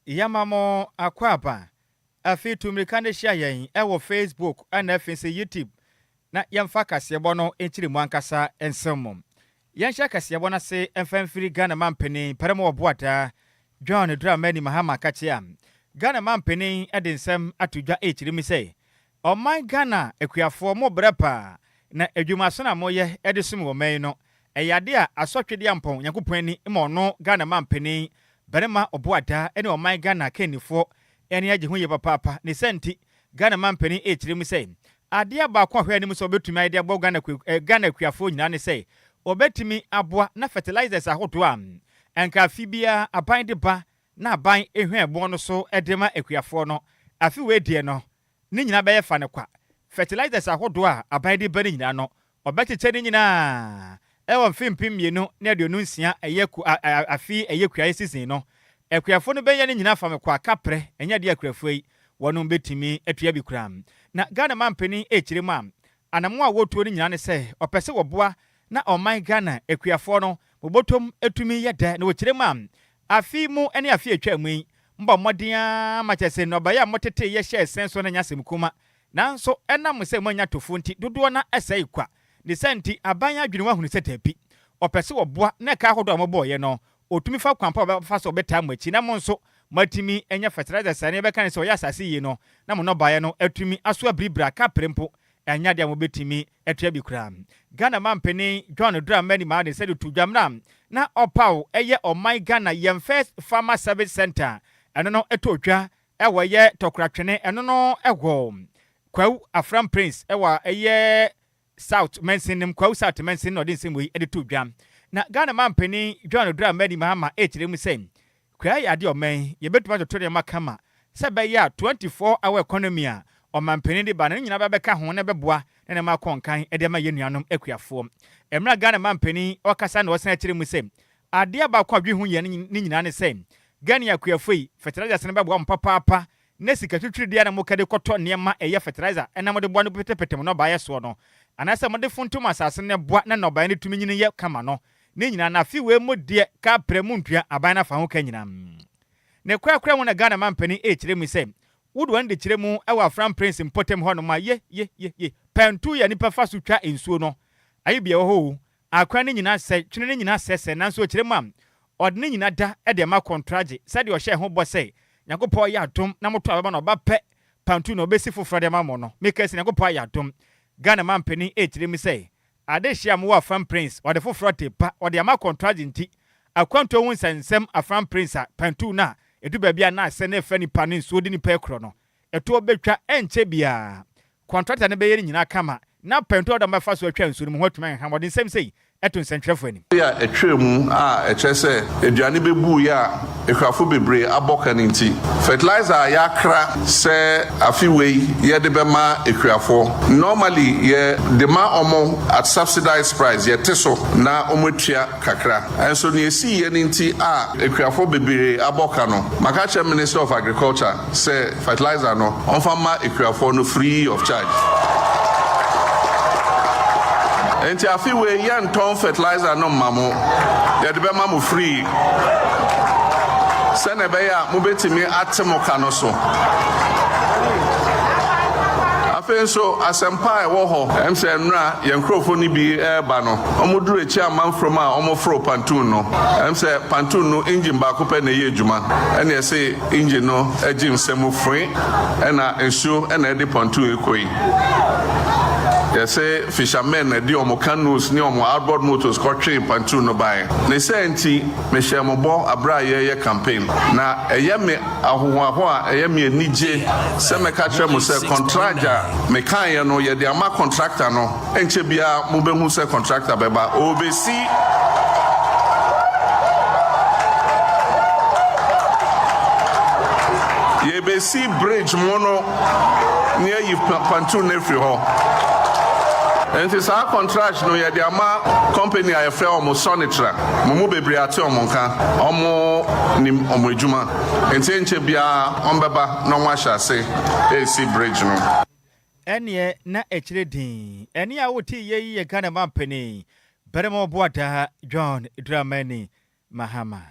Yɛma mo akwaaba. Afei tu mmirika na hyia yɛn wɔ Facebook na afei nso YouTube na yɛmfa kaseɛbɔ no nkyiri mu ankasa nsɛm mu. Yɛnhyɛ kaseɛbɔ no ase mfa mfiri Ghana mampanin Paramo Ɔboadaa John Dramani Mahama Kakyea. Ghana mampanin de nsɛm ato dwa rekyerɛ mu sɛ Ɔman Ghana akuafoɔ mo brɛ paa na adwumason a moyɛ de som wɔ man yi no ɛyɛ adeɛ a asɔtwedeampɔn Nyankopɔn ani ma ɔno Ghana manpanin Barima Ɔboadaa ne ɔman Ghana akannifoɔ ani agye ho yie papaapa. Ne saa nti Ghana manpanin rekyerɛ mu sɛ adeɛ baako a ɔhwɛ anim sɛ ɔbɛtumi ayɛ de aboa Ghana Ghana akuafoɔ nyinaa ne sɛ ɔbɛtumi aboa na fertilizers ahodoɔ a anka afe biara aban de ba na aban hwɛ ɛboɔ no so de ma akuafoɔ no afe wei deɛ no ne nyinaa bɛyɛ fa no kwa. Fertilizers ahodoɔ a aban de ba no nyinaa no, wɔbɛkyekyɛ ne nyinaa wɔ mfe 2026 ɛyɛ ku a a afe yi ɛyɛ kuayɛ season no. Akuafoɔ no bɛnya ne nyinaa fa me kwa kaprɛ, ɛnyɛ adeɛ a akuafoɔ yi wɔnom bɛtumi atua bi koraa. Na Ghana manpanin rekyerɛ mu a, anamoa a wɔretuo no nyinaa ne sɛ ɔpɛ sɛ wɔboa na ɔman Ghana akuafoɔ no mobotom tumi yɛ dɛ. Na wɔkyerɛ mu a, afe yi mu ne afe a ɛtwaa mu yi, Mobɔ mmɔden ara ma kyerɛ sɛ nnɔbaeɛ a moteteeɛ hyɛɛ sɛn so no nyɛ asɛm kuma. Nanso ɛnam sɛ moannya atɔfoɔ nti, dodoɔ no ara sɛe kwa. Ne saa nti, aban adwene ho ahunu sɛ dabi, ɔpɛ sɛ ɔboa na ɛka ahodoɔ a mobɔeɛ no, ɔtumi fa kwan pa a ɔbɛfa so ɔbɛtaa mo akyi na mo nso moatumi anya fertilizers a ɛno yɛbɛka no sɛ ɔyɛ asase yie no na mo nnɔbaeɛ no atumi aso abiribiri a kaprɛ mpo ɛnyɛ adeɛ a mobɛtumi atua bi koraa. Ghana manpanin John Dramani Mahama de too dwa mmerɛ a na ɔpaw ɛyɛ ɔman Ghana yɛn first farmer service centre ɛno no tɔɔ dwa ɛwɔ ɛyɛ Tɔkoratwene ɛno no ɛwɔ Kwawu Afram Plains ɛwɔ ɛyɛ South mansin no mu Kwawu South mansin na ɔde nsɛm wei de too dwa. Na Ghana manpanin John Dramani Mahama ɛrekyerɛ mu sɛ Kuraa yɛ adeɛ ɔman yi yɛbɛtumi atoto nneɛma kama sɛ ɛbɛyɛ a 24 hour economy a ɔmanpanin de ba no ne nyinaa bɛba bɛka ho na ɛbɛboa na nneɛma akɔ nkan de ama yɛn nuanom akuafoɔ. Mmerɛ a Ghana manpanin ɔkasa na ɔsan kyerɛ mu sɛ adeɛ baako a ɔdwe ho yɛ ne nyinaa ne sɛ Ghana akuafoɔ yi fertilizers no bɛboa wɔn papaapa na sika twitwirideɛ a na moka de kɔtɔ nneɛma ɛyɛ fertilizer na mode boa no petepete mo nnɔbaeɛ soɔ no anaasɛ mode funtum asase no boa na nnɔbaeɛ no tumi nyini yɛ kama no Ne nyinaa no afe wei mu deɛ ka prɛ mu ntua aban no afa ho ka nyinaa. Ne korakora mu na Ghana manpanin rekyerɛ mu sɛ wode w'ani de kyerɛ mu wɔ Afram Prince mpɔtam hɔ nom a ye ye ye ye pɛntu yɛ nipa fa so twa nsuo no ayi bi ɛwɔ hɔ o akwan no nyinaa sɛe twene no nyinaa sɛsɛe nanso ɔkyerɛ mu a ɔde ne nyinaa da de ama kɔntragye sɛdeɛ ɔhyɛɛ ho bɔ sɛ Nyankopɔn yɛ adom na moto aba ma no ɔba pɛ pantu na ɔbɛsi foforɔ de ama mo no meka sɛ Nyankopɔn ayɛ adom Ghana manpanin rekyerɛ mu sɛ Adehye a mowɔ Afram Plains, ɔde foforɔ de ba, ɔde ama kɔntragye nti, akwantuo ho nsɛnsɛm Afram Plains a pantuu no a ɛdu baabi a na asɛ na ɛfa nipa ne nsuo de nipa rekorɔ no, ɛtoɔ bɛtwa ɛnkyɛ biara. Kɔntrata no bɛyɛ ne nyinaa kama na pantuu a ɔde bɛfa so atwa nsuo no mu ho atumi aheha. Wɔde nsɛm sei to nsɛntwerɛfoɔ anim. a ɛtwaa mu a ɛkyerɛ sɛ aduane bɛbuiɛ a akuafo bebree abɔ ka no nti, fertilizer a yɛakra sɛ afe wei yɛde bɛma akuafoɔ, normally yɛ de ma wɔn at subsidized price, yɛte so na wɔatua kakra. Nso nea ɛsiiɛ no nti a akuafoɔ bebree abɔ ka no, maka akyerɛ Minister of Agriculture sɛ fertilizer no ɔmfa mma akuafoɔ no free of charge. Nti afe wei yɛntɔn fertilizer no mma mo, yɛde bɛma mo free sɛnea ɛbɛyɛ a mobɛtumi ate mo ka no so. Afei nso asɛmpa a ɛwɔ hɔ, ɛm sɛ nnora yɛn nkurɔfoɔ no bi reba no, wɔduru akyi amanfrom a wɔforo pantoon no, ɛm sɛ pantoon no engine baako pɛ na ɛyɛ adwuma, ɛna ɛse Engine no gye nsa mu foe na nsuo na ɛde pontoon yi kɔ yi. Yɛse fishermen na ɛde wɔn canoes ne wɔn outboard motors kɔtwee pontoon no baeɛ. Ne saa nti mehyɛɛ mo bɔ aberɛ a yɛreyɛ campaign na ɛyɛ me ahohoahoa, ɛyɛ me anigye sɛ mɛka kyerɛ mo sɛ kɔntragye a mekaeɛ no yɛde ama contractor no. Ɛnkyɛ biara mobɛhu sɛ contractor bɛba, ɔrebɛsi. Yɛrebɛsi bridge mo no na yɛayi pontoon no afiri hɔ. Nti saa contract no yɛde ama company a yɛfrɛ wɔn Sonitra. Mo mu bebree ate wɔn nka, wɔn nim wɔn adwuma. Nti ɛnkyɛ biara wɔbɛba na wɔahyɛ ase resi bridge no. Ɛneɛ na ɛkyerɛ din. Ɛnne a wotee yɛ yi yɛ Ghana manpanin, Barima Ɔboadaa John Dramani Mahama.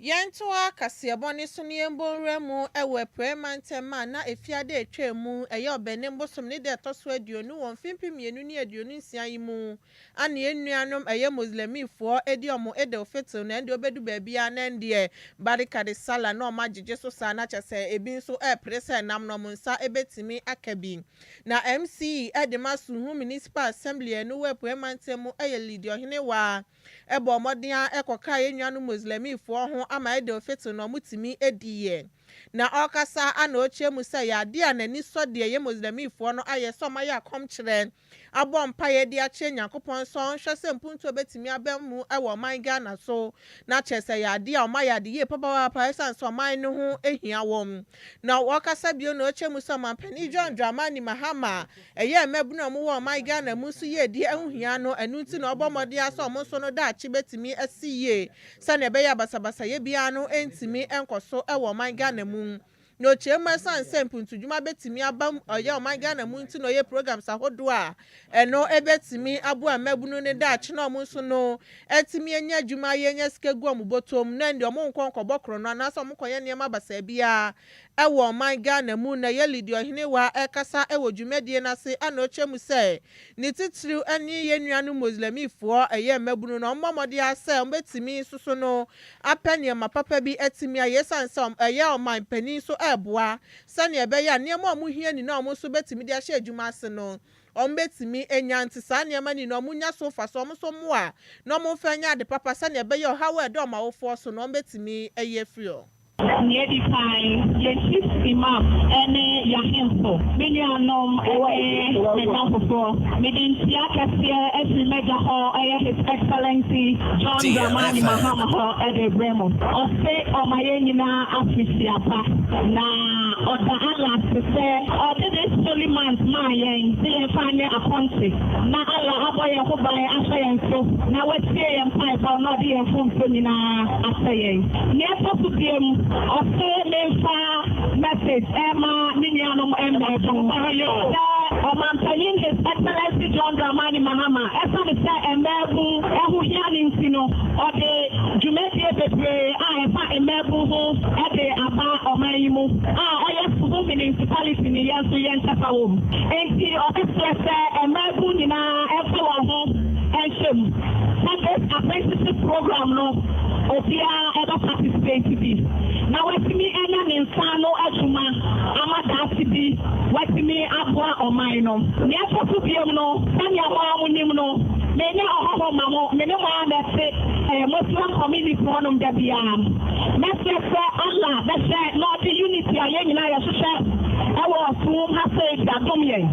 Yɛntoa kaseɛbɔ no so na yɛmbɔ nwura mu wɔ Apuei Mantam a na Efiada a etwaa mu, ɛyɛ Ɔbɛnem bosom ne da ɛtɔ so 20 wɔ mfe 2026 yi mu ana yɛn nuanom ɛyɛ Muslimifoɔ di wɔn Eid al-Fitr no, ɛndeɛ wobɛdu baabi a na ɛndeɛ Barika de Salah na wɔn agyegye so saa na kyerɛ sɛ ebi nso repere sɛ nam na wɔn nsa bɛtumi aka bi. Na MC de ma Suhum Municipal Assembly a ɛno wɔ Apuei Mantam mu yɛ Lydia Ɔhenewaa bɔɔ mmɔden ara kɔkaa yɛn nuanom Muslimfoɔ ho ama Eid al-Fitr no wɔtumi diiɛ. Na ɔrekasa ara na ɔrekyerɛ mu sɛ ɛyɛ adeɛ a n'ani sɔ deɛ yɛn Muslimfoɔ no ayɛ sɛ wɔayɛ akɔmkyerɛ abɔ mpaeɛ de akyerɛ Nyankopɔn sɛ ɔnhwɛ sɛ mpuntuo bɛtumi aba mu wɔ ɔman Ghana so na kyerɛ sɛ ɛyɛ adeɛ a wɔayɛ ade yie papaapa ɛsiane sɛ ɔman no ho hia wɔn. Na ɔrekasa bio na ɔrekyerɛ mu sɛ Ɔmanpanin John Dramani Mahama Ɛyɛ mmabunu a wɔwɔ ɔman Ghana mu nso yiedie ho hia no, ɛno nti na wɔbɔ mmɔden ara sɛ wɔn nso no daakye bɛtumi asi yie sɛdeɛ ɛbɛyɛ a basabasayɛ biara no ntumi nkɔ so wɔ ɔman Ghana mu. Na ɔkyerɛ mu ɛsiane sɛ mpuntudwuma bɛtumi aba mu ɛyɛ ɔman Ghana mu nti na ɔyɛ programs ahodoɔ a ɛno bɛtumi aboa mmabunu no daakye na wɔn nso no atumi anya adwuma ayɛ anya sika gu wɔn bɔtɔ mu na ɛndeɛ wɔn nkɔ nkɔbɔ korɔno anaasɛ wɔn nkɔyɛ nneɛma basaa biara Wɔ ɔman Ghana mu na yɛ Lydia Ɔhenewaa ɛrekasa wɔ dwumadie no ase ɛna ɔkyerɛ mu sɛ ne titiriw ne yɛn nuanom Moslɛmifoɔ ɛyɛ mmabunu no wɔmmɔ mmɔden ara sɛ wɔbɛtumi nso so no apɛ nneɛma papa bi atumi ayɛ ɛsiane sɛ ɛyɛ ɔman panin nso ɛreboa sɛdeɛ ɛbɛyɛ a nneɛma a wɔhia nyinaa a wɔn nso bɛtumi de ahyɛ adwuma ase no wɔbɛtumi anya nti saa nneɛma no nyinaa wɔnya so mfasoɔ wɔn nso mmoa na wɔmfa nyɛ ade papa sɛdeɛ ɛbɛyɛ ɔhaw a ɛda wɔn awofoɔ so no wɔbɛtumi ayi afiri hɔ. Nea edi kan, yɛn Chief Imam ne y'ahemfo, me nuanom ne me nnamfofoɔ, mede nkyia kɛseɛ afiri m'agya hɔ, ɛyɛ His Excellency John Dramani Mahama hɔ de rebrɛ mo. Ɔse ɔma yɛn nyinaa afirihyia pa, na ɔda Allah ase sɛ ɔde this holy month maa yɛn sɛ yɛmfa nyɛ akɔnkye, na Allah abɔ yɛn ho ban ahwɛ yɛn so, na watie yɛn mpaebɔ na ɔde yɛn mfomsoɔ nyinaa akyɛ yɛn. Nea ɛtɔ so biam, ɔse memfa message ɛma me nuanom mmaabun sɛ Ɔmanpanyin His Excellency John Dramani Mahama ɛsane sɛ mmaabun ho hia no nti no, ɔde dwumadie bebree a ɛfa mmaabun ho de aba ɔman yi mu a ɛyɛ Suhum Municipality ne yɛn nso yɛn kyɛfa wɔ mu. Enti ɔbɛsrɛ sɛ mmaabun nyinaa mfa wɔn ho nhyɛ mu sɛ this apprenticeship program no obiara ɛbɛ participate bi na watumi anya ne nsa ano adwuma ama daakye bi watumi aboa ɔman no. Nea ɛtɔ so biom no, sɛnea mo ara monim no, menyɛ ɔhɔho mma mo, me ne mo ara na ɛte Muslim community hɔnom da biara. Mɛsrɛ sɛ Allah bɛhwɛ na ɔde unity a yɛn nyinaa yɛhwehwɛ wɔ ɔsom ha sei de adom yɛn.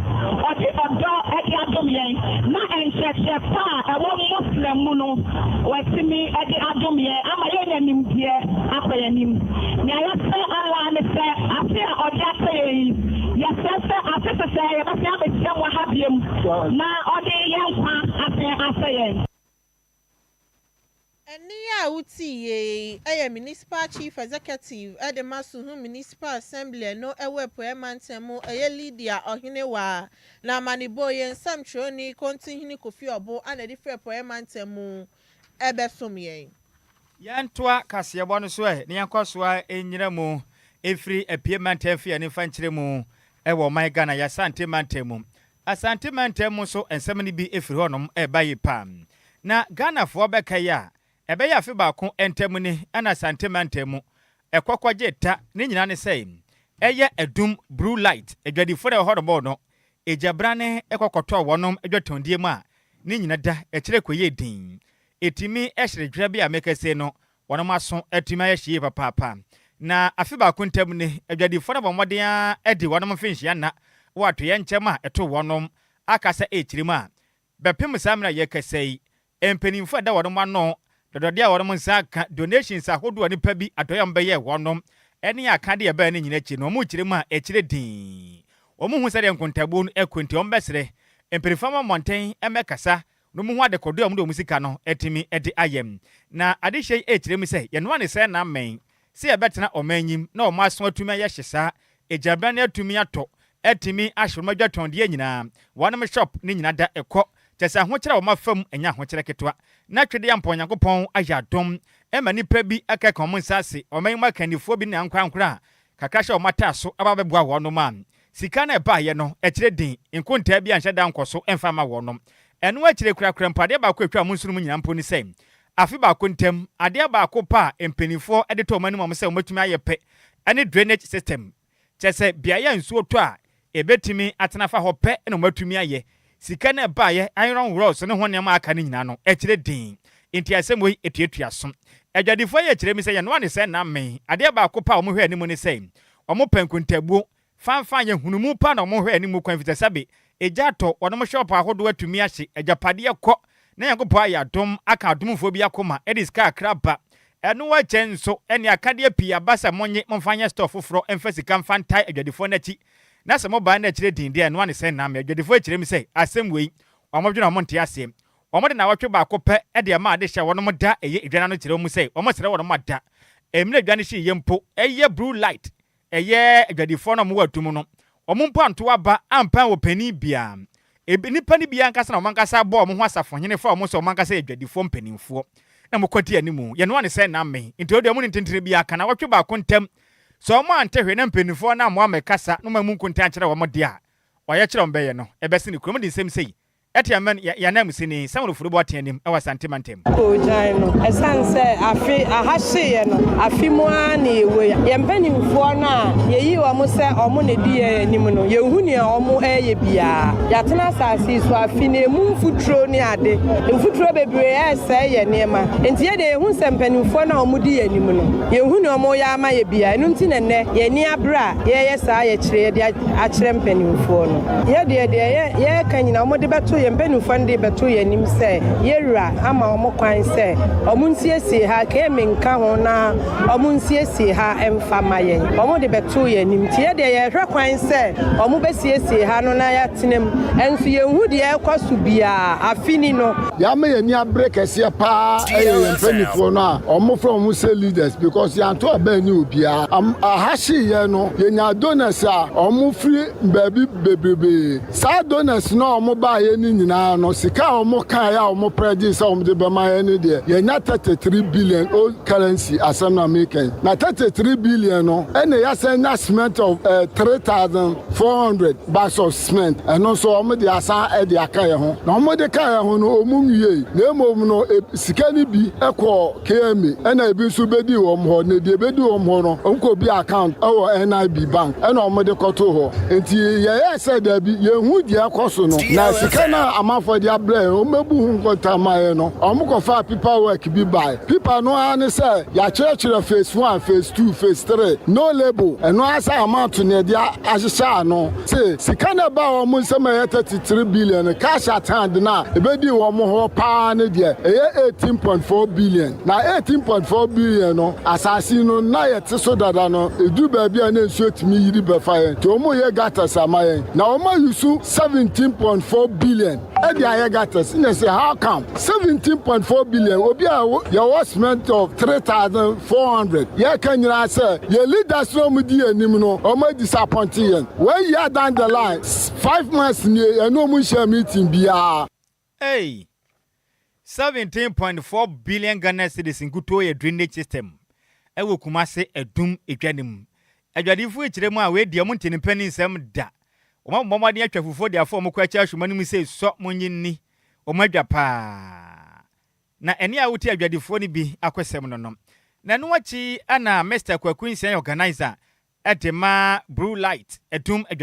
Ɔde ɔdɔ de adom yɛn na nkyerɛkyerɛ pa a ɛwɔ Muslim mu no watumi de adom yɛn ama yɛanya nimdeɛ akɔ yɛn anim. Nea yɛsrɛ Allah ne sɛ afe a ɔde akyɛ yɛn yi, yɛsrɛ sɛ afe sesɛɛ yɛbɛsan abɛhyia mu ha biom na ɔde yɛn nkwa asan ahyɛ yɛn. Ɛnne a wotii yei yɛ Municipal Chief Executive de ma Suhum Municipal Assembly a ɛno wɔ Apueɛ Mantam mu, ɛyɛ Lydia Ɔhenewaa. Na amanebɔ yi, nsɛmtwerɛni Kontinhene Kofi Ɔbo na ɛde firi Apueɛ Mantam mu rebɛsom yɛn. Yɛntoa kaseɛbɔ no so ɛ na yɛnkɔ so ara nnyina mu mfiri Apue Mantam mfe yɛn mfa nkyerɛ mu wɔ ɔman Ghana yɛ Asante Mantam mu. Asante Mantam mu nso nsɛm no bi firi hɔnom reba yie paa. Na Ghanafoɔ bɛkae a, ɛbɛyɛ afe baako ntam ni na Asante Mantam mu ɛkɔ kɔgye ta, ne nyinaa ne sɛ ɛyɛ Adum Blue Light adwadifoɔ na ɛwɔ hɔnom no, egyabrane kɔ kɔtɔɔ wɔnom dwatɔndie mu a ne nyina da akyire kɔyɛɛ din. Ɛtumi hyere dwerɛ bi a mekasei no Wɔn aso atumi ayɛ hye yie papaapa. Na afe baako ntam ni, adwadifoɔ no abɔ mmɔden ara adi wɔn mfenhyia nna wɔ atoyɛnkyɛm a ɛtoo wɔn aka sɛ ɛrekyiri mu a, bɛpem saa mmerɛ a yɛrekasa yi, mpanimfoɔ a ɛda wɔn ano, dɔdɔdeɛ a wɔn nsa aka, donations ahodoɔ a nnipa bi adɔeɛ a wɔbɛyɛɛ wɔn, ne akadeɛ a ɛbaeɛ no nyinaa akyi no, wɔrekyerɛ mu a ɛkyerɛ dinn. Wɔnhu sɛdeɛ nkontabuo no kɔ nti wɔbɛsrɛ mpanimfoɔ ama mmɔnten mmɛkasa no mu ho adekode a wɔde wɔn sika no atumi de ayɛ. Na adehyeɛ yi rekyerɛ mu sɛ yɛnoa ne sɛɛ na ammɛn sɛ yɛbɛtena ɔman yi mu na wɔn aso atumi ayɛ hye saa, agyabran no atumi atɔ, atumi ahye wɔn adwatɔndeɛ nyinaa, wɔnom shop no nyinaa da kɔ, kyerɛ sɛ ahokyerɛ a wɔn afa mu nyɛ ahokyerɛ ketewa. Na Twedeampɔn Nyankopɔn ayɛ adom Ma nnipa bi akeka wɔn nsa ase, ɔman yi mu akannifoɔ bi ne ankorankoro a kakra hyɛ wɔn ataa so aba abɛboa wɔnom a sika no a ɛbaeɛ no akyire den nkontaa bi anhyɛ da ankɔ so mfa mma wɔnom. Ɛno akyire korakora mpo adeɛ baako a ɛtwaa wɔn nsono mu nyinaa mpo ne sɛ afe baako ntam adeɛ baako pɛ a mpanimfoɔ de tɔ wɔn anim wɔn sɛ wɔbɛtumi ayɛ pɛ ne drainage system. Kyerɛ sɛ, beaeɛ a nsuo tɔ a ɛbɛtumi atena afa hɔ pɛ na wɔatumi ayɛ. Sika no a ɛbaeɛ, iron rods ne ho nneɛma a aka no nyinaa no, ɛkyerɛ din. Enti asɛm wei tuatua so. Adwadifoɔ yi kyerɛ mi sɛ yɛnoa ne sɛ nna mmee. Adeɛ baako pɛ a wɔhwɛ anim ne sɛ wɔpɛ nkontabuo. Fanfan yɛ nhunumu pa na wɔhwɛ anim kwan efisɛ sɛbe egya atɔ wɔnom shop ahodoɔ atumi ahye, agyapadeɛ kɔ na Nyankopɔn ayɛ adom aka adomfoɔ bi akoma de sika kakra ba. Ɛno akyɛ nso, ɛne akadeɛ pii aba sɛ monye momfa nyɛ store foforɔ mfa sika mfa ntae adwadifoɔ no akyi. Na sɛ mobaa na akyire din deɛ ɛnoa ne sɛ na me adwadifoɔ akyerɛ mu sɛ asɛm wei wɔn dwene a wɔn nte aseɛ. Wɔn de naawɔtwe baako pɛ de ɛma ade hyɛ wɔnom da ɛyɛ edwa no ano kyerɛ wɔn sɛ wɔn srɛ wɔnom ada. Mmerɛ edwa no hyeeɛ mpo ɛyɛ blue light Ɛyɛ adwadifoɔ no a wɔwɔ atu mu no, wɔn mpo anto aba ampan wɔ panin biara. Ebi, nnipa no bi ankasa na wɔn ankasa bɔɔ wɔn ho asafohene faa wɔn sɛ wɔn ankasa yɛ adwadifoɔ mpanimfoɔ, na wɔkɔdi anim. Yɛnoa no sɛ nna mmee, nti wɔn deɛ wɔnni ntentene biara ka nnawɔtwe baako ntam. Sɛ wɔn ante hwee na mpanimfoɔ no ammoa ammɛkasa na wɔammu nkontaa ankyerɛ wɔn deɛ a, wɔayɛ kyerɛ wɔn bɛyɛ no, ɛbɛsene kurom de nsɛm sei Ɛte aman yɛ yɛn ananmusini Samuel Ofori Boateng anim wɔ Asante mantam. Koogyan no, ɛsiane sɛ afe aha hyeeɛ no, afe mu ara na yɛwɔ yi. Yɛn mpanimfoɔ no a yɛyii wɔn sɛ wɔn na ɛdi yɛn anim no, yɛnhu nea wɔreyɛ biara. Yɛatena asase yi so afe no, ɛmu mfuturo ne ade. Mfuturo bebree resɛe yɛn nneɛma. Enti yɛn deɛ yɛhu sɛ mpanimfoɔ no a wɔdi yɛn anim no, yɛnhu nea wɔreyɛ ama yɛn biara. Ɛno nti na nnɛ yɛn ani abere a yɛreyɛ saa yɛkyerɛ yɛde akyerɛ mpanimfoɔ no. Yɛ deɛ, deɛ yɛ, yɛreka nyinaa, wɔde bɛto yɛn, mpanimfoɔ no de rebɛto yɛn anim sɛ yɛn wura ama wɔn kwan sɛ wɔnsiesie ha, KMA nka ho na wɔnsiesie ha mfa ma yɛn. Wɔde bɛto yɛn anim. Nti yɛ deɛ yɛrehwɛ kwan sɛ wɔbɛsiesie ha no na yɛatena mu. Nso yɛnhu deɛ ɛrekɔ so biara. Afe ni no. Deɛ ama yɛn ani abere kɛseɛ paa yɛ yɛn mpanimfoɔ no a wɔfrɛ wɔn sɛ leaders because yɛanto aba anni obiara. Aha hyeeɛ no, yɛnyaa donors a wɔfiri baabi bebrebee. Saa donors no a wɔbaeɛ no nyinaa no, sika a wɔkaeɛ a wɔprɛgyee sɛ wɔde bɛma yɛn no deɛ, yɛanya 33 billion old currency asɛm na meka yi. Na 33 billion no, ɛna yɛasan nya cement of eh, 3,400 bags of cement. Ɛno nso wɔde asan de aka yɛn ho. Na wɔde ka yɛn ho no, wɔn nwiei. Na mmom no, e, sika no bi kɔɔ KMA, ɛna ebi nso bɛdii wɔn hɔ. Na deɛ ɛbɛdii wɔn hɔ no, wɔkɔ bi account wɔ NIB bank ɛna wɔde kɔtoo hɔ. Nti yɛyɛɛ sɛ daabi, yɛnhu deɛ ɛkɔ so no. Na sika no a amanfoɔ de abrɛ yɛn, wɔmmɛbu ho nkontaa mma yɛn no, wɔkɔfaa paper work bi bae. Paper no ara ne sɛ yɛatwerɛtwerɛ phase one, phase two, phase three, no label. Ɛno ara sɛ amount no yɛde ahyehyɛ ano. Se sika no a ɛbaa wɔn nsam a ɛyɛ 33 billion no, cash at hand no a ɛbɛdii wɔn hɔ paa no deɛ, ɛyɛ 18.4 billion. Na 18.4 billion no, asase no, na yɛte so dada no, ɛduru baabi a na nsuo tumi yiri bɛfa yɛn, nti wɔreyɛ gutters ama yɛn. Na wɔayusu 17.4 billion de ayɛ gutters. Na ɛsɛ how come? 17.4 billion, obi a yɛwɔ cement of 3,400. Yɛka nyinaa sɛ yɛn leaders no a wɔdi yɛn anim no, wɔn adisappoint yɛn. One year down the line, 5 months nie, yɛne wɔn nhyia meeting biara. Ei! 17.4 billion Ghana cedis nkutoo yɛ drainage system ɛwɔ Kumase Adum edwa no mu. Adwadifo yi kyerɛ mu a wei deɛ wɔn nte ne mpanin nsɛm da. Wɔn abɔ mmɔden atwa fufuo de afa wɔn kɔ akyi ahwɛ wɔn anim sɛ sɔ mo nye nni wɔn adwa paa. Na ɛne a wote adwadifoɔ no bi akɔsɛm no. Na ɛno akyi ɛna Mr. Kwaku Nsia yɛ organizer ɛde ma Blue Light Adum adwa.